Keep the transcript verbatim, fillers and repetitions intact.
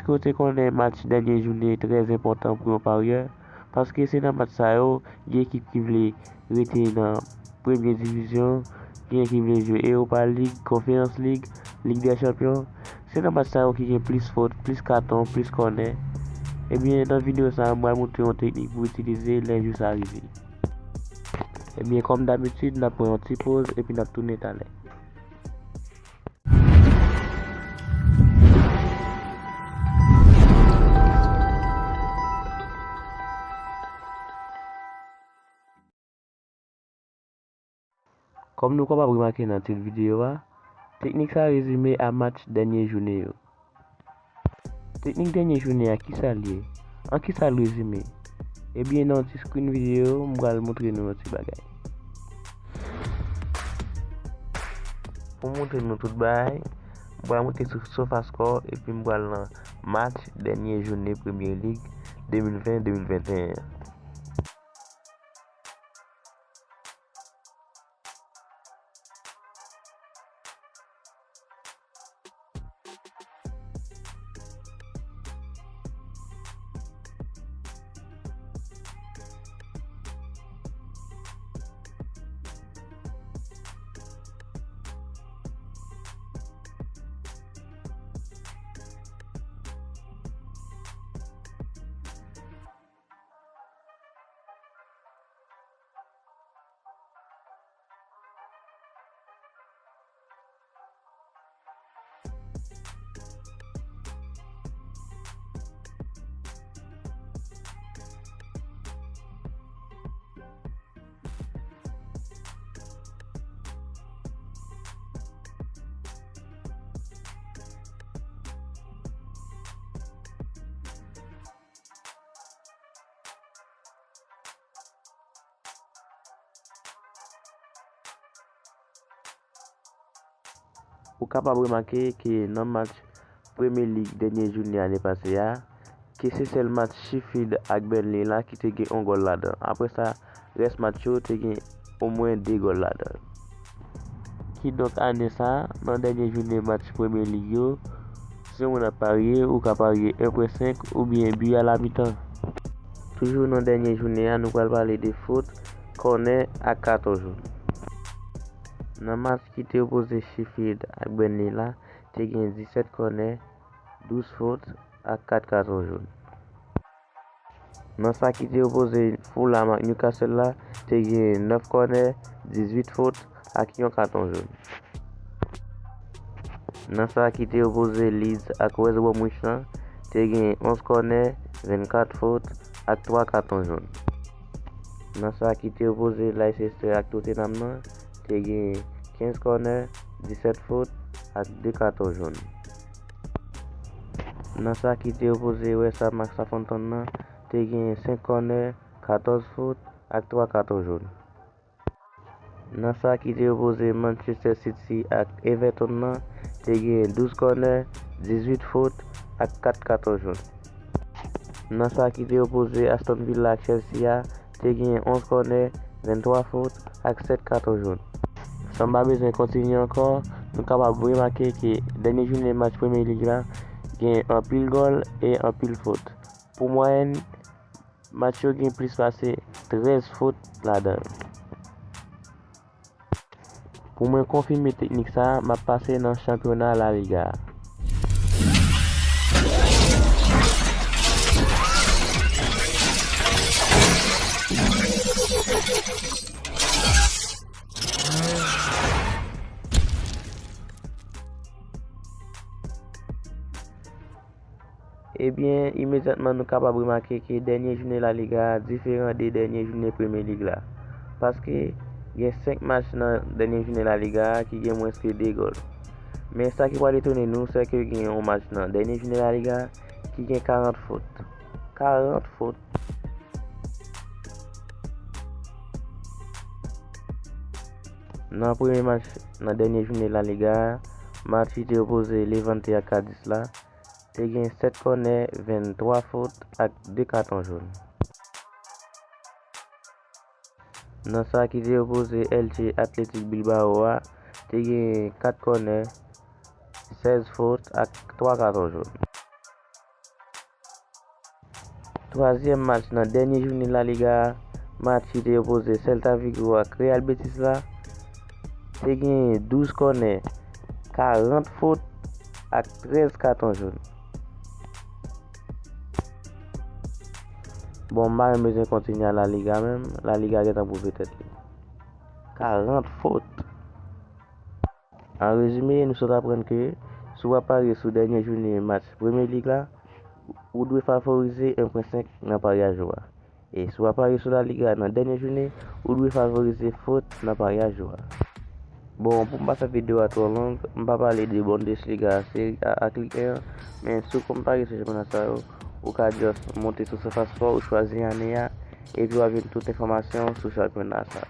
Paske w te konnen match dènye jounen trè enpòtan pou yon paryè, paske se nan match sa yo, gen ekip ki vle rete nan premye divizyon, gen ki vle jwe Europa League, Conference League, Ligue des Champions. Se nan match sa yo ki gen plis fot, plis katon, plis kònè. Ebyen, nan videyo sa a, m pral montre yon teknik pou w itilize lè jou sa a rive. Ebyen, kòm dabitid, n ap pran yon ti poz epi n ap tounen talè. Kòm nou kapab remake nan tit videyo a, teknik sa rezime a match dènye jounen yo. Teknik dènye jounen an, kisa l ye? An kisa l rezime? Ebyen, nan yon ti screen videyo, m pral montre nou yon ti bagay. Pou montre nou tout bagay, m pral monte sou SofaScore epi m pral nan match dènye jounen Premier League de mil ven de mil venteyen an. Ou kapab remake ke nan match Premye Lig dènye jounen ane pase a, ke se sèl match Sheffield ak Burnley la ki te gen yon gòl ladan. Apre sa, rès match yo te gen omwen de gòl ladan. Kidonk ane sa a, nan dènye jounen match Premye Lig yo, si yon moun ap parye, ou ka parye en pwen senk oubyen bi a la mitan. Toujou nan dènye jounen an, nou pral pale de fot, kònè ak katon jòn. Nan match ki te opoze Sheffield ak Burnley la, te gen disèt kònè, douz fot ak kat katon jòn. Nan sa ki te opoze Fulham ak Newcastle la, te gen nèf kònè, dizuit fot ak yon katon jòn. Nan sa ki te opoze Leeds ak West Bromwich lan, te gen onz kònè, vennkat fot ak twa katon jòn. Nan sa ki te opoze Leicester ak Tottenham nan, te gen kenz kònè, disèt fot ak de katon jòn. Nan sa ki te opoze West Ham ak Southampton nan, te gen senk kònè, katòz fot ak twa katon jòn. Nan sa ki te opoze Manchester City ak Everton nan, te gen douz kònè, dizuit fot ak kat katon jòn. Nan sa ki te opoze Aston Villa ak Chelsea a, te gen onz kònè, venntwa fot ak sèt katon jòn. San m pa bezwen kontinye ankò, nou kapab remake ke dènye jounen match Premye Lig la gen anpil gòl e anpil fot. Pou mwayèn, match yo gen plis pase trèz fot ladan l. Pou mwen konfime teknik sa a, m ap pase nan chanpyona La Liga a. Ebyen, imedyatman nou kapab remake ke dènye jounen La Liga a diferan de dènye jounen Premye Lig la. Paske gen senk match nan dènye jounen La Liga a ki gen mwens ke de gòl. Men sa ki pral etone nou, se ke gen yon match nan dènye jounen La Liga a ki gen karant fot. Karant fot. Nan premye match nan dènye jounen La Liga a, match ki te opoze Levante ak Cadiz la, te gen sèt kònè, venntwa fot ak de katon jòn. Nan sa ki te opoze Elche Athletic Bilbao a, te gen kat kònè, sèz fot ak twa katon jòn. twazyèm match nan dènye jounen La Liga a, match ki te opoze Celta Vigo ak Real Betis la, te gen douz kònè, karant fot ak trèz katon jòn. Bon, m pa menm bezwen kontinye a La Liga menm, La Liga gentan pwouve tèt li. Karant fot. An rezime, nou sot aprann ke si w ap parye sou dènye jounen match Premye Lig la, ou dwe favorize en pwen senk nan paryaj ou a. E si w ap parye sou La Liga nan dènye jounen, ou dwe favorize fot nan paryaj ou a. Bon, pou m pa fè videyo a twò long, m pa pale de Bundesliga, Serie A ak Ligue un an, men si w konn parye sou chanpyona sa yo, ou ka just monte sou Surface Sport, ou chwazi ane a, epi w ap jwenn tout enfòmasyon sou chanpyona sa.